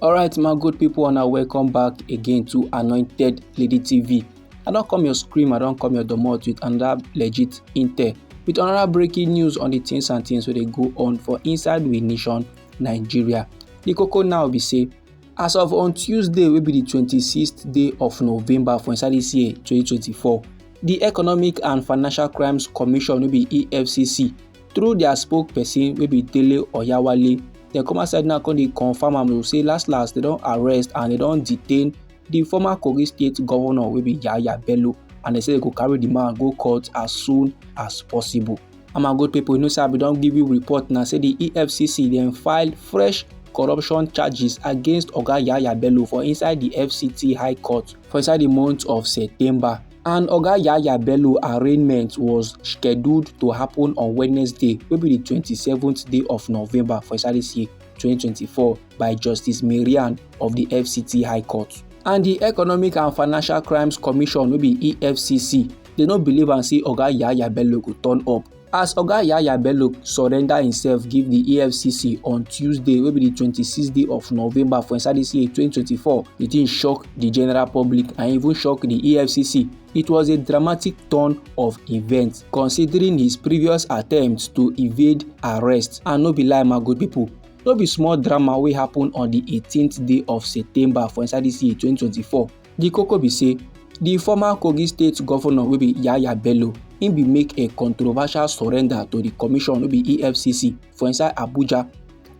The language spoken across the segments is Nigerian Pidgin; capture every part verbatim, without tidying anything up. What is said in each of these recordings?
Alright, my good people, and I welcome back again to Anointed Lady T V. I don't come your scream, I don't come your domot with another legit intel, with another breaking news on the things and things where they go on for inside we nation, Nigeria. The cocoa now be say, as of on Tuesday, will be the twenty-sixth day of November for inside this year, twenty twenty-four, the Economic and Financial Crimes Commission, will be E F C C, through their spokesperson, will be Dele Oyawale, they come outside now, come dey confirm am to say last last, they don't arrest and they don't detain the former Kogi State governor, will be Yahaya Bello, and they say they go carry the man go court as soon as possible. And my good people, you know, sir, we don't give you report now. Say the E F C C then filed fresh corruption charges against Oga Yahaya Bello for inside the F C T High Court for inside the month of September. And Oga Yahaya Bello arraignment was scheduled to happen on Wednesday, will be the twenty-seventh day of November for inside this year, twenty twenty-four, by Justice Marian of the F C T High Court. And the Economic and Financial Crimes Commission, will be E F C C, they no believe and say Oga Yahaya Bello go turn up. As Oga Yahaya Bello surrender himself give the E F C C on Tuesday, will be the twenty-sixth day of November for inside this year, twenty twenty-four, the thing shock the general public and even shock the E F C C. It was a dramatic turn of events, considering his previous attempts to evade arrest. And no be lie, my good people, no be small drama wey happen on the eighteenth day of September for inside this year, twenty twenty-four. The cocoa be say, the former Kogi State governor, will be Yahaya Bello, he be make a controversial surrender to the commission, will be E F C C, for inside Abuja.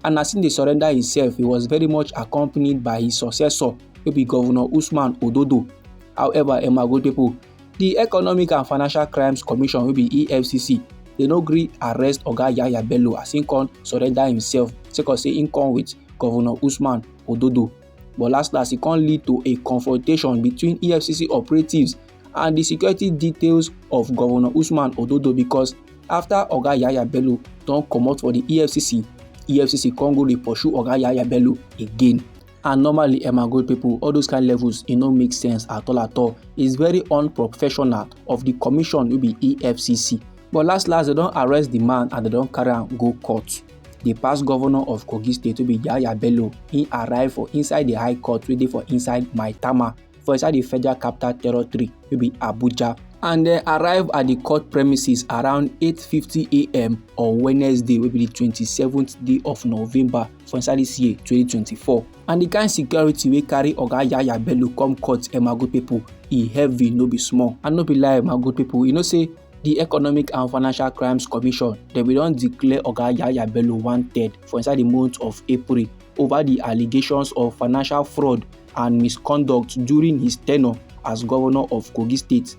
And as he dey surrender himself, he was very much accompanied by his successor, will be Governor Usman Ododo. However, eh, my good people, the Economic and Financial Crimes Commission, will be E F C C, they no gree arrest Oga Yahaya Bello as he come surrender himself, sake of say he come with Governor Usman Ododo. But last last, it can lead to a confrontation between E F C C operatives and the security details of Governor Usman Ododo, because after Oga Yahaya Bello don comot for the E F C C, E F C C come go dey pursue Oga Yahaya Bello again. And normally, eh, my good people, all those kind levels, it no make sense at all at all. It's very unprofessional of the commission, will be E F C C. But last last, they don't arrest the man and they don't carry am go court. The past governor of Kogi State, will be Yahaya Bello, he arrived for inside the High Court, waiting for inside Maitama, for inside the Federal Capital Territory, will be Abuja, and they arrive at the court premises around eight fifty a m on Wednesday, will be the twenty-seventh day of November for inside this year, twenty twenty-four. And the kind security wey carry Oga Yahaya Bello come court, eh, my good people, e heavy, no be small. And no be lie, my good people, you know say the Economic and Financial Crimes Commission, they will don declare Oga Yahaya Bello wanted for inside the month of April over the allegations of financial fraud and misconduct during his tenure as governor of Kogi State.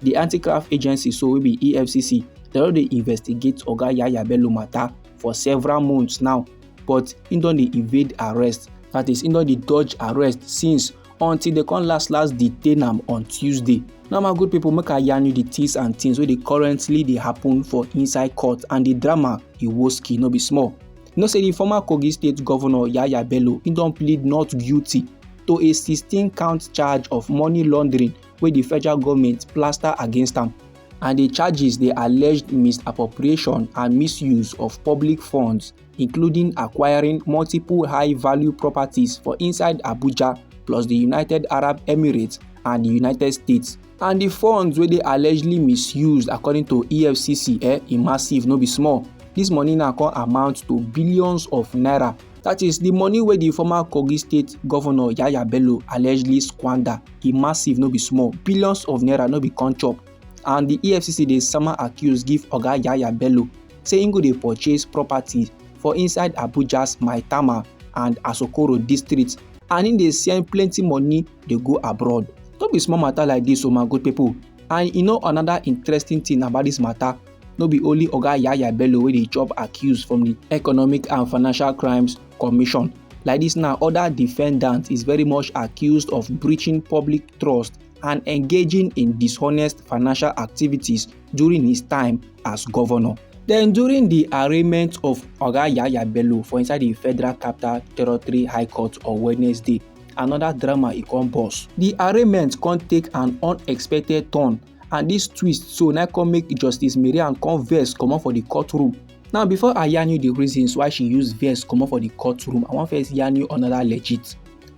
The anti-graft agency, so will be E F C C, they don dey investigate Oga Yahaya Bello matter for several months now, but he don dey evade arrest. That is, he don dey dodge arrest since, until they come last last detain am on Tuesday. Now, my good people, make I yarn you the things and things wey dey currently dey happen for inside court, and the drama, e woski, no be small. You know say the former Kogi State governor Yahaya Bello, he don plead not guilty to a sixteen count charge of money laundering wey the federal government plaster against am. And the charges dey alleged misappropriation and misuse of public funds, including acquiring multiple high-value properties for inside Abuja, plus the United Arab Emirates and the United States. And the funds wey dey allegedly misused, according to E F C C, eh, e massive, no be small. This money now come amount to billions of naira. That is the money wey the former Kogi State governor Yahaya Bello allegedly squander. E massive, no be small. Billions of naira, no be come chop. And the E F C C dey sama accuse give Oga Yahaya Bello, say he go dey purchase property for inside Abuja's Maitama and Asokoro district, and he dey send plenty money dey go abroad. No be small matter like this, oh, my good people. And you know another interesting thing about this matter, no be only Oga Yahaya Bello wey dey chop accuse from the Economic and Financial Crimes Commission. Like this now, other defendant is very much accused of breaching public trust and engaging in dishonest financial activities during his time as governor. Then during the arraignment of Oga Yahaya Bello for inside the Federal Capital Territory High Court on Wednesday, another drama e come burst. The arraignment come take an unexpected turn, and this twist so na come make Justice Marian come vex comot for the courtroom. Now, before I yarn you the reasons why she use vex comot for the courtroom, I wan first yarn you another legit.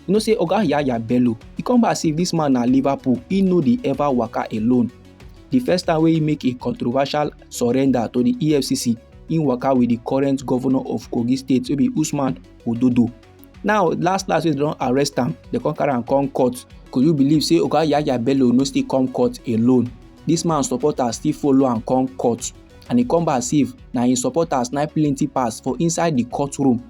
You know say Oga Yaya Bello, e come back as if this man na Liverpool, he no dey ever waka alone. The first time wey he make a controversial surrender to the E F C C, he waka with the current governor of Kogi State, wey be Usman Ododo. Now, last last wey dem don arrest am, dem come carry am come court. Could you believe say Oga Yaya Bello no still come court alone? This man supporters still follow am come court, and e come back as if na im supporters na plenty pass for inside the courtroom.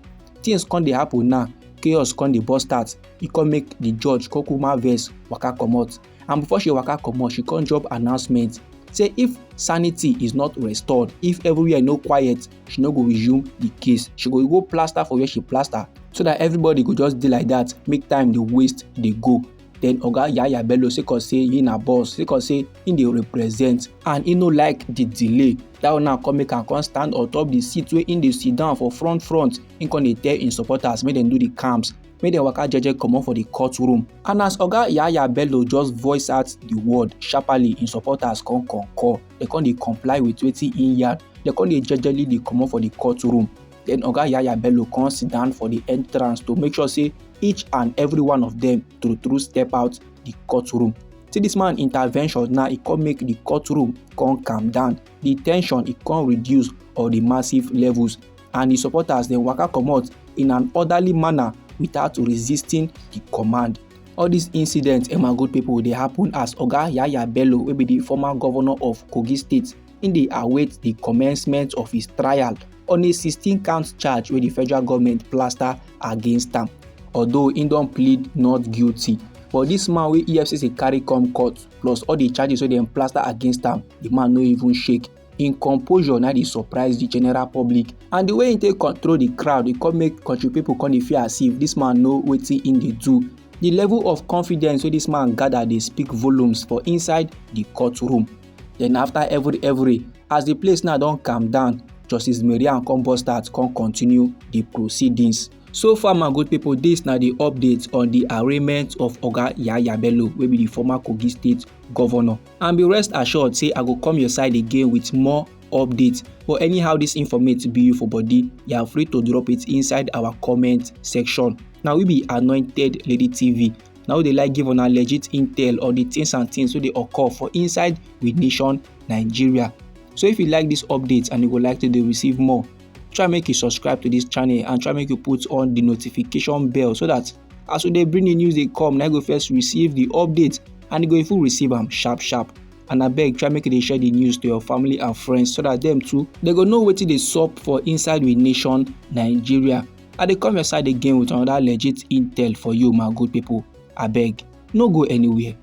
Things come dey happen now, chaos come dey burst out. E come make the judge Kokuma vex, waka comot. And before she waka comot, she come drop announcement say if sanity is not restored, if everywhere no quiet, she no go resume the case. She go go plaster for where she plaster, so that everybody go just dey like that, make time dey waste dey go. Then Oga Yaya Bello, sake of say he na boss, sake of say he dey represent and he no like the delay, that one now come make am come stand on top the seat wey he dey sit down for front front. He come dey tell him supporters make dem do the calms, make dem waka jeje comot for the courtroom. And as Oga Yaya Bello just voice out the word sharply, him supporters come concur. Dem come dey comply with wetin he yarn. Dem come dey jejely dey comot for the courtroom. Then Oga Yaya Bello come sit down for the entrance to make sure say each and every one of them true true step out the courtroom. See this man intervention now, e come make the courtroom come calm down. The tension e come reduce on the massive levels, and the supporters dem waka comot in an orderly manner without resisting the command. All these incidents, eh, my good people, dey happen as Oga Yaya Bello, wey be the former governor of Kogi State, im dey await the commencement of his trial on a sixteen count charge wey the federal government plaster against am. Although im don plead not guilty, but this man wey E F C C carry come court, plus all the charges wey dem plaster against am, the man no even shake. Im composure na dey surprise the general public, and the way im take control the crowd, e come make country people come dey feel as if this man know wetin im dey do. The level of confidence wey this man gather dey speak volumes for inside the courtroom. Then after every every, as the place now don calm down, Justice Mariam come burst out, come continue the proceedings. So far, my good people, this na the update on the arraignment of Oga Yaya Bello, wey be the former Kogi State governor. And be rest assured say I go come your side again with more updates. But anyhow this informate be you for body, you are free to drop it inside our comment section. Now we be Anointed Lady T V. Now they like give una legit intel on the things and things wey dey occur for inside with nation Nigeria. So if you like this update and you would like to dey receive more, try make you subscribe to this channel and try make you put on the notification bell, so that as we dey bring the news dey come, na you go first receive the update and you go even receive am sharp sharp. And abeg, try make you dey share the news to your family and friends, so that them too, they go know wetin dey sup for inside with nation Nigeria. I dey come your side again with another legit intel for you, my good people. Abeg, no go anywhere.